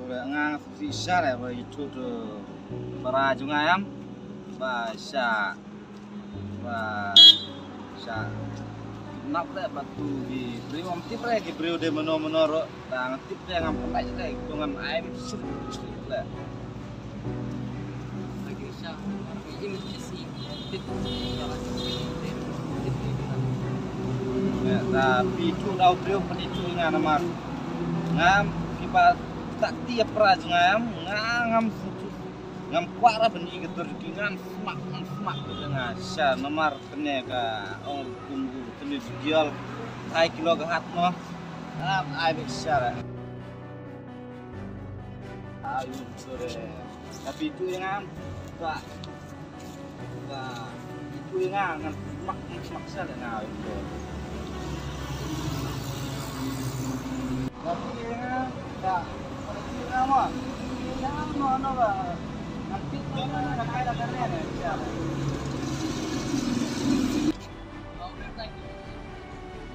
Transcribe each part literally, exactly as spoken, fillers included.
Nga nga sngewsih shisha ba ïathuh tu para jong nga em. Ba sha ba sha nap le ba tu ki briew, ym tip re ki briew de mano mano ruh. Tang tip de ngam pynlait re tu ngan ai bit suk le. Ya, tapi tu dau briew pynithuh nga namar ngam kiba takti ïa para jong nga em, nga ngam sngewthuh, ngam kwah ra ban ïoh ka dur jong ki, ngam smat, ngam smat ka jong nga sha namar kane ka ong kum u tynjuh dial. Ai kilo ka hat mo. Ngam ai bit sha ra. Ai sore. Tapi tu yang am. Ba. Ba. Itu yang am ngan mak mak sha le na itu. Tapi yang am. Ba. Itu yang am. Yang am no no ba. Nanti tu yang am kan ai la karen ya.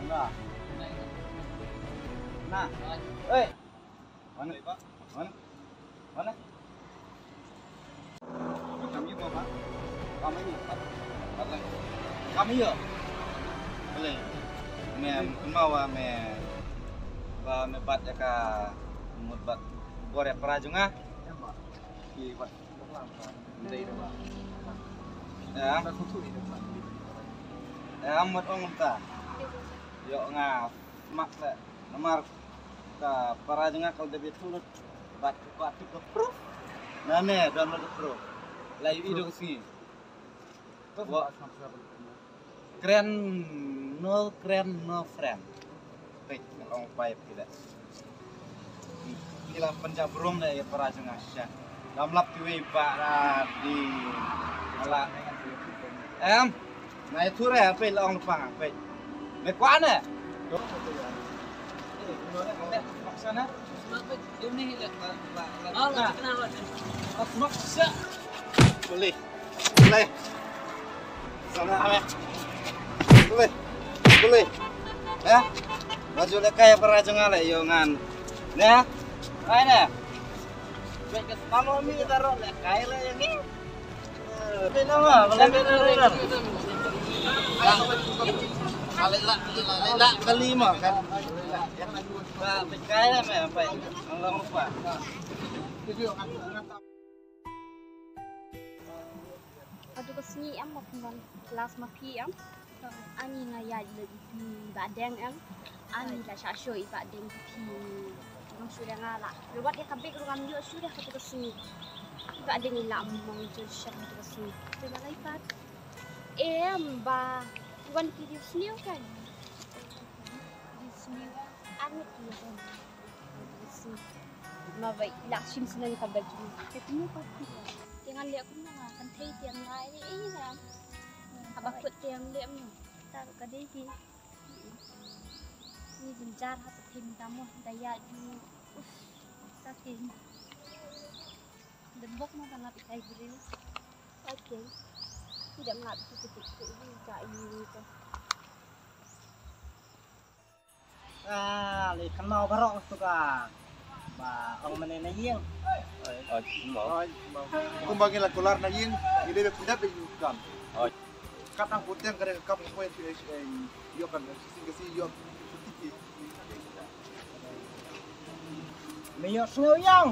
Nah. Nah. Oi. Mana? Mana? Mana? Kami mau apa? Kami ni. Kami ya. Boleh. Me kemau me ba me bat ya ka mut bat bore para jong nga. Ki bat. Ya. Ya, mut ong ta. Yo nga mak le. Namar ka para jong nga kal debit sulut. Bat ko atu ko proof. Nane don lo proof. La yu ido sngi. Wa kren no kren no friend. Pek ong pai pila. Pila Punjab rum da ya para jong nga sha. Lam lap ti wei ba di ala. Em. Na itu re apa long pang apa. Me kwa ne. Sana. Boleh. Boleh. Sana ame. Boleh. Boleh. Ya. Baju lekai apa raja ngale yo ngan. Ya. Ai ne. Baik ke semalam ni taruh lekai lah yang ni. Boleh nama? Boleh boleh boleh. Boleh lah, boleh lah, boleh lah, kali mah kan. Lekai lah me apa? Allah lupa. Atu ka sngi em ma pynban klas ma phi em. Ani nga ïaid leh i Bah Deng em. Ani la shah shoh i Bah Deng phi. Nong shu dang nga la. Lewat ïa ka bek ruh ngam ïoh shu ïa katu ka sngi. I Bah Deng i la mong jur sha katu ka sngi. Te la lai pat. Em ba wan ki dei u sniew kan. Dei u sniew. Ar ngut ki ïa. Ma ba i la shim snem ka bel jong. Te kumno pat ki ïa. Te ngan leh kumno nga kan thei te ngai ni ei nga. Haba kut te leh kumno. Ta ruh ka dei ki. Ni jynjar ha pateng ta mo da ïa ju. Uf, ta teng. Dembok ma ba ngap itai briew. Ai teng. Ki da ngap ki ki ki ki ka ini ni ka. Ah, le kan mau barok tu ka. Ba ong mane na ïing. Oi, mau. Oi, mau. Kumba ngi la kular na ïing, ngi dei pyndat ïa u kam. Oi. Kat nang puteng ka dei ka kam ko ïa ïoh kan sing ka si ïoh. Me ïoh sngew ïang.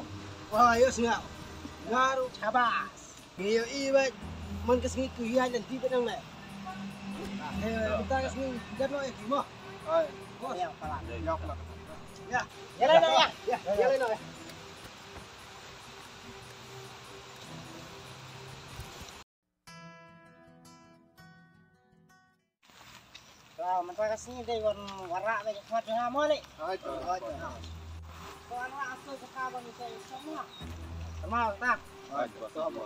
Wa ïoh sngew. Ngaru chabas. Ngi ïohi ba man ka sngi ku ïaid lynti bad nang leh. Eh, kita ka sngi gat noh ïa ki mo. Ai. Bos. Ïa, pala. Ïa, pala. Ïa. Ïa, leh noh, ïa. Ïa, ïa, leh noh, ïa. Ka mynta ka sngi dei wan wanrah bad ka khmat jong nga mo lei. Hooid, hooid. Ka wanrah asu ka ka bang ïa ka ïa ka mo. Ka mo ka ta. Hooid, ka mo.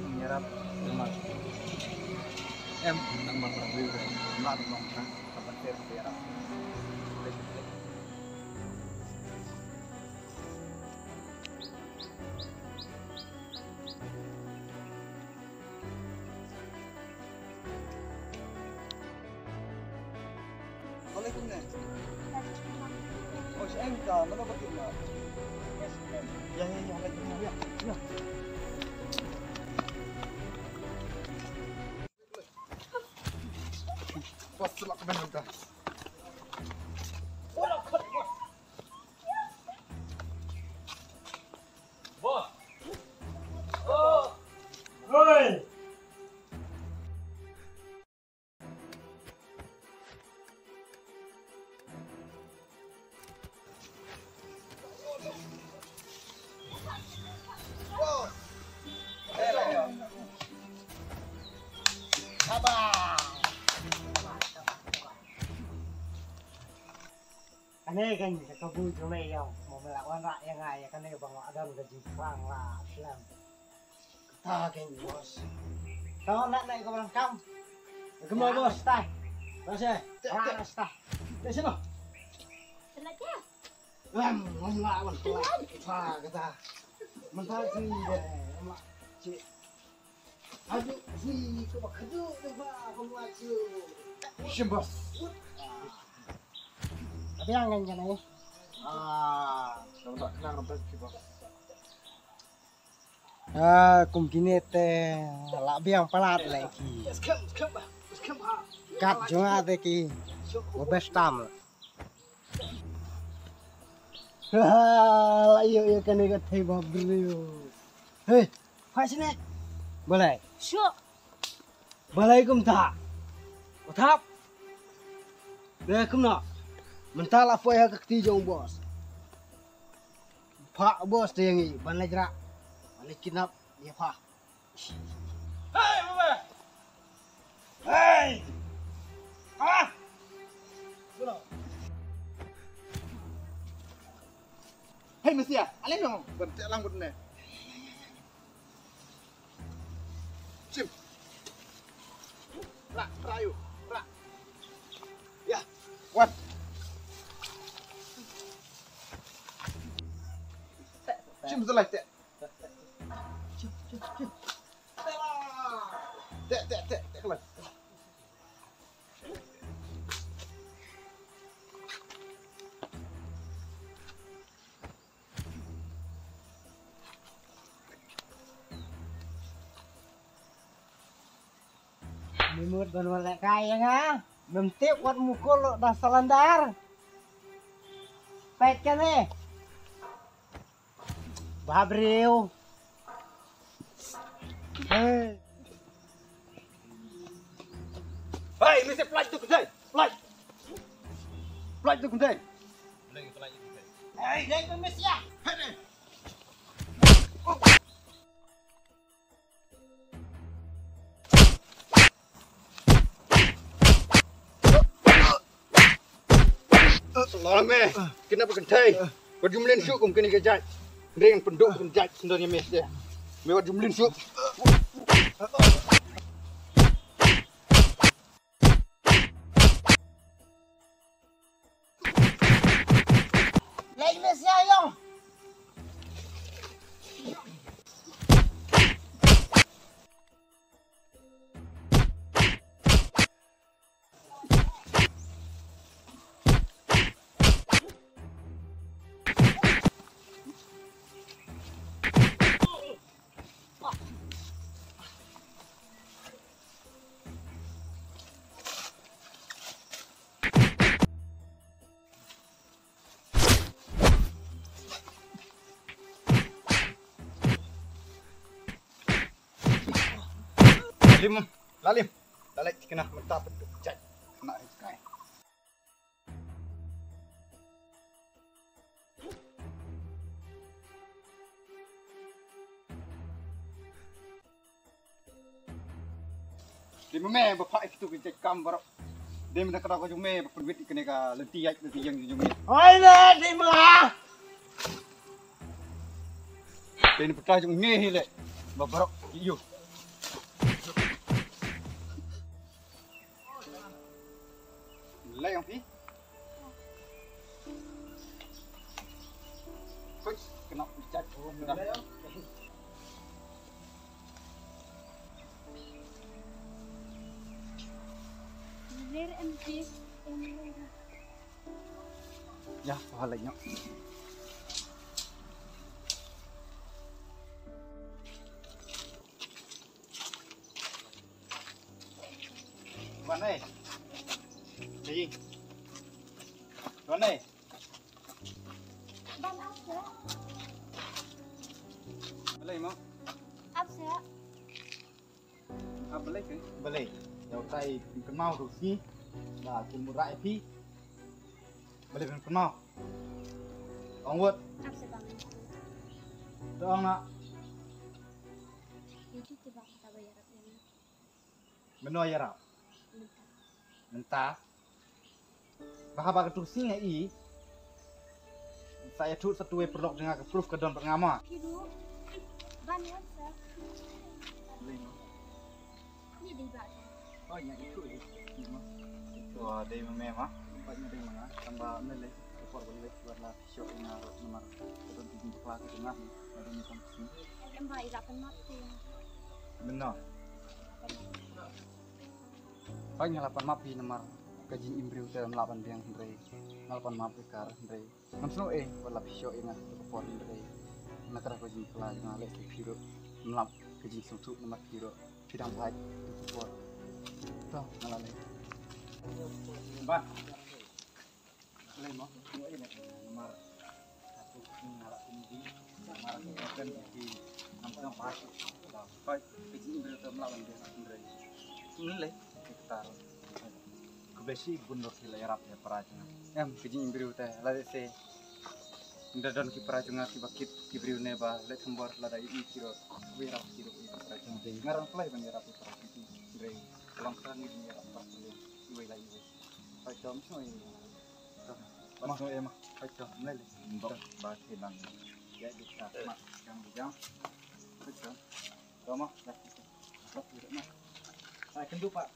nang ïarap, Umar. Em, nang ma ka briew re, ma nang nongkha, ka ban ter ka ïarap. Assalamualaikum, Nek. Oh, si Eng ka, mana bakit, Nek? Ya, ya, ya, ya, ya, ya. Bos, selak ke mana dah? Bos. Oh. Hoi. Kane kan ka bu jong me ïa mo me la wan ra ïa nga ïa kane ba nga don ka jingkhrang la slem. Kata kan boss. Tao nak naik ke belakang. Ke mau bos tai. Bos eh. Tek tek. Tek sini. Sengaja. Lam ngam la wan. Sengaja. Kata. Mentah sini deh. Mak cik. Aduh, hi, kau bakadu deh ba, kau buat tu. Shim, bos. Tapi yang kan kan eh. Ah, kau tak kenal nampak si bos. Ah, kum kine te la biang palat lagi. Skhem, skhem ba, skhem ha. Kat jua te ki. Best tam. Ha, la ïoh ïa kane ka thei ba briew. Hei, phai sini. Balei? Shuh. Balei kumta? Ko thap. Dei kumno? Mynta la poi ha ka kti jong boss. Phah boss te ïa ngi ban leit rah. Ban leit kidnap ïa pha. Hei, Baba! Hei! Ah! Hei, Mesia, ale nong, ban te lang bud ne. Chim. Ra, ra yu, ra. Ya, wan. Chim, zalai te. Te, te, te, te, khlaiñ. Mimut ban wan lehkai ïa nga. Mem tip wat mukul da salandar. Peit kane. Ba briew. Hey. Hey, mesti pelajar tu kedai. Pelajar. Pelajar tu kedai. Hey, hey, mesti ya. Hey, hey. Lame, kine ba kynthei. Wat ju mlien shuh kum kine ki jait. Ring pynduh kum jait sendar ïa me seh. Me wat ju mlien shuh. Lei me sia yong. Lim, la lim. La leh kena mynta pynduh jait. Kena ri kai. Dei ma me ba phah ïa kitu ki jait kam baroh. Dei ma da ka daw ka jong me ba pynwit ïa kane ka lynti ïaid lynti ïeng jong me. Hoi le, dei ma. Dei na pyrta jong me hi le ba baroh ki ïoh. Lei ong phi. Khuid, kena jait. Ler em phi. Ya, wala nyok. Wan eh. Ji. Wan eh. Ban ap seh. Balei mo? Ap seh. Ap balei ke? Balei. Ïa utai kynmaw tu si. Ba kin mut rai phi. Balei ban kynmaw. Ong wut. Ap seh bang. To ong na. Ïa tu tu bang ta ba ïarap ïa nga. Mano ïarap? Mynta. Mynta. Ba haba katu sngi nga i. Sa ïathuh sa tuwei paralok jong nga ka proof ka don bad nga ma. Ki ruh. Ban wan sa. Lei ma. Ni dei ba. Oh, ïa itu, itu ma. Itu, ah, dei ma me ma. Ba nya dei ma nga. Tang ba me lei. Ka por ba lei. Wat la shoh ïa nga ruh namar ka don ki jingbakla ka jong nga. Ka don ki kong ksing. Em ba i la pan map te. Mynno? Hooid nga la pan map ïa namar ka jingim briew te ym lah ban biang hynrei nga la pan map ïa ka hynrei ngam sngew ei wat la phi shoh ïa nga ha ka por hynrei na ka daw ka jingphylla jong nga lehse phi ruh ym lap ka jingsngewthuh namar phi ruh phi dang bha ha ka por. To nga la leh. Ban. Lei mo, mo ei ne, namar aku ni ngalak ni di, namar aku kan di nang tang pas, lah, kai, kecil ni berita melawan dia sendiri. Ni lei, kita. Kebesi bun dok sila yarap ya para jong nga. Em, kecil ni berita, lah deh se. Nda don ki para jong nga ki bakit, ki briew ne ba, leh thembor, lah dei i kiro, wi yarap kiro, wi para jong nga. Ngarang pelai ban yarap para jong nga. Sendiri, kelang terang ni yarap para jong nga. Iwei lah iwei. Hai, jom soi. Mas no ema. Hai, jom, mlei lei. Mbok ba ki nang. Ya di ka ma jang di jang. Hai, jom. Jom ma. Hai, kendu pak.